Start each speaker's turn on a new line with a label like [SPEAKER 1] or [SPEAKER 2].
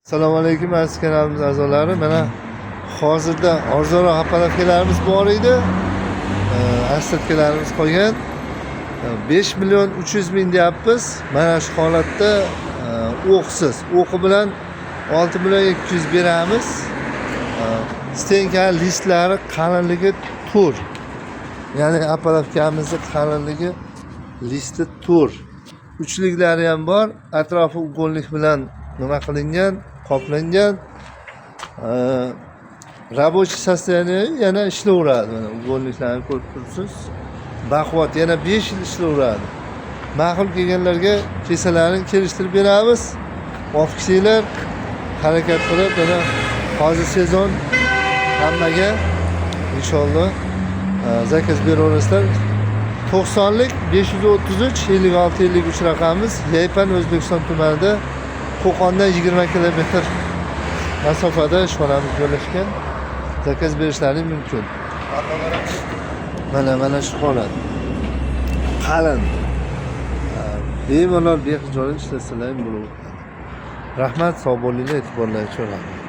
[SPEAKER 1] Assalomu alaykum, aziz kanalimiz a'zolari. Mana hozirda arzonroq опалубка larimiz bor edi. Остатка larimiz qolgan. 5 million 300 ming deyapmiz. Mana shu holatda, o'qsiz. O'qi bilan 6 million 200 beramiz. Стенка listlari qalinligi 4. Ya'ni опалубка mizni qalinligi, listi 4. Uchliklari ham bor. Atrofi угольник bilan nima qilingan, qoplangan. Рабочий состояние, yana ishlayveradi. Mana угольник larni ko'rib turibsiz. Baquvvat, yana 5 yil ishlayveradi. Ma'qul kelganlarga kesalarini kelishtirib beramiz. Olib kelsanglar, harakat qilib, mana hozir sezon, hammaga inshaalloh заказ beraverasizlar. 90lik 533 56 53 raqamimiz. Yaypan, O'zbekiston tumanida, Qo'qondan 20 kilometr masofada ishxonamiz joylashgan. Заказ berishlari mumkin. Mana shu holat. Qalin. Bemalol bexijolat ishlasalar ham bo'laveradi. Rahmat, sog' bo'linglar, e'tiborlaring uchun rahmat.